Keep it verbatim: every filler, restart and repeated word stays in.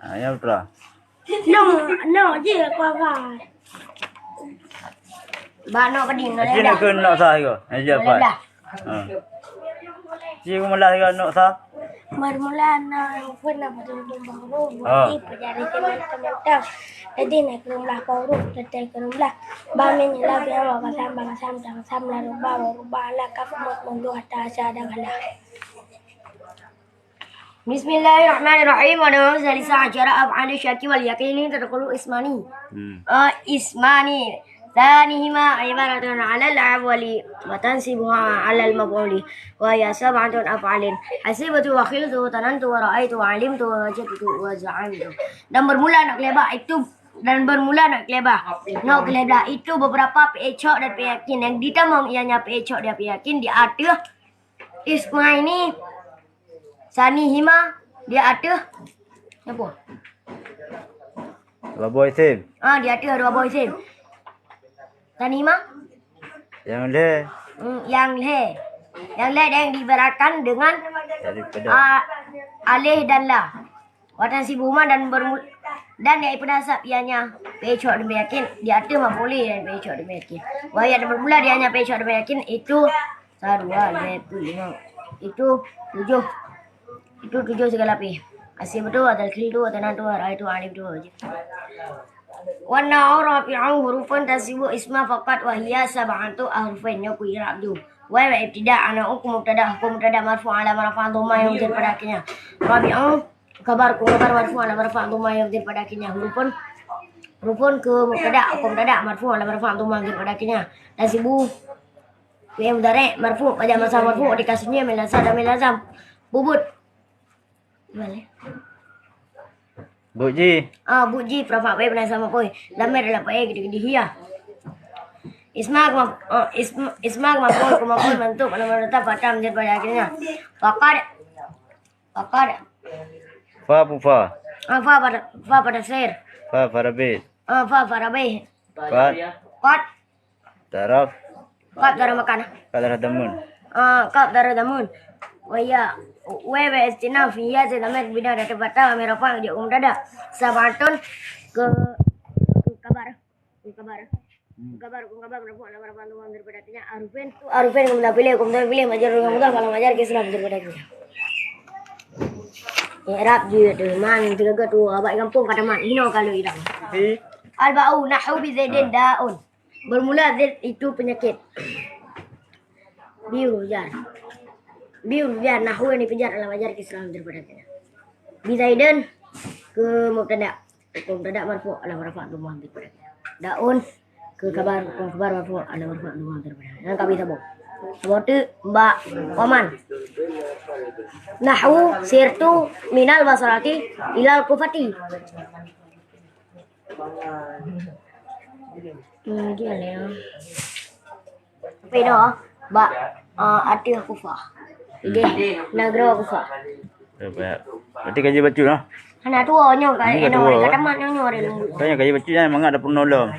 Ha, nyang putra. Nok, nok je aku apa. Ba nok peding, Acil nak ke nok sah ke? Acil apa? Ha. Cik meulaih ka nok sa? Bermula na pun na betul baru. Ha. Jadi pejari teman-teman. Jadi naik ke rumah baru, tetap ke rumah. Bamin ilah biar wa kasam, wa kasam, wa kasam, la ruba, wa ruba, ala kaf, mut, mundu, hatta, asya, dan ala. Bismillahirrahmanirrahim. Wa na'udzu bika min syarri af'ali syaki wal yaqini tadkhulu ismani. Hmm. Eh, ismani. Tsanihima ibaratun 'alal awwali wa tansibuha 'alal maf'uli wa hiya sab'atu af'alin. Hasibtu wa khiltu wa tanantu wa ra'aitu wa 'alimtu wa wajadtu wa za'amtu. Dan bermula nak kelebah itu, dan bermula nak kelebah. Nak kelebah itu beberapa fi'il cok dan fi'il yakin. Yang ditamong ianya fi'il cok dan fi'il yakin di ateuh ismaini, tsanihima di ateuh apa? Dua boh isim. Ah, di ateuh dua boh isim. Tsanihima? Yang lhèe. Hmm, yang lhèe. Yang lhèe dan diibaratkan dengan, daripada, ah, alif dan lam. Wa tansibuhuma dan bermul-, dan yang ipeunasob ianya fi'il cok dan fi'il yakin di ateuh maf'uli dan fi'il cok dan fi'il yakin. Wa hiya dan bermula ianya fi'il cok dan fi'il yakin itu Sa, dua, lhèe, peuet, limong. Itu tujoh. Itu tujoh segala pih. Hasibtu, wa takhiltu, wa tanantu, wa ra'aitu, wa 'alimtu, wa wajadtu. Wan na'u rafi'u hurufun tansibu isma faqat wa hiya sab'atu ahrufin. Nyoe ku i'rab ju. Wa ibtida, na'u ku mubtada, hukum mubtada marfu' 'alamat raf'ih dhammah nyang jeuet pada akhirnya. Rafi'u khabar, hukum khabar marfu' 'alamat raf'ih dhammah nyang jeuet pada akhirnya. Hurufun, hurufun keu mubtada, hukum mubtada marfu' 'alamat raf'ih dhammah nyang jeuet pada akhirnya. Tansibu Fi'il mudhari' marfu', pada masa marfu' di kasusnya min lam sadar min lazam. Bubut. Gimana? Buji. Ah, buji, rafa' fa'il, penasa maf'ul. Dhamir dalam fa'il, gitu-gitu, hiya. Isma kema-, oh, ism-, isma maf'ul, kemaf'ul, mansup, alamah nasab, fathah, menjadi pada akhirnya. Faqad. Faqad. Fa bufa. Ah, fa pada, fa pada sir. Fa farabit. Ah, fa farabit. Fa. Qad. Taraf. Qad taraf makan. Qad taraf damun. Ah, qad taraf damun. Wa ya, wa wa istinaf, ya, saya tamai bina data batal, amir rafa' dia umum dada. Sabatun ke, ke kabar. Ke kabar. Hmm. Ke kabar, ke kabar, rafa', rafa', rafa', rafa', daripada artinya arufin. Arufin kemudian pilih, kemudian pilih, majar, mudah, kalau majar, ke Islam daripada dia. I'rab je tu, man, tiga tu, abang kampung kata man, ino kalau hilang. Al-ba'u, nahu bi zaidin da'un. Bermula zaid itu penyakit. Biu jar. Biu jar, nahu yang dipejar adalah wajar ke Islam daripada dia. Bi zaidin ke mubtada. Hukum mubtada marfu' alamah raf'ih dhammah daripada dia. Da'un ke kabar, hukum kabar marfu' alamah raf'ih dhammah daripada dia. Yang kami sambung. Sambung tu, ba, waman. Nahu sirtu minal Basrati ilal Kufati. Hmm, dia ni. Tapi dah, bak, ah, ateuh Kufah. Jadi, nanggroe Kufah. Eh, baik. Berarti ka jibacut lah. Hana tuwo nyoe ka, Ini ka eno tuwo. Ka tamat nyoe, nyoe ada nunggu. Tanya ka jibacut, jangan mangat ada peunolong.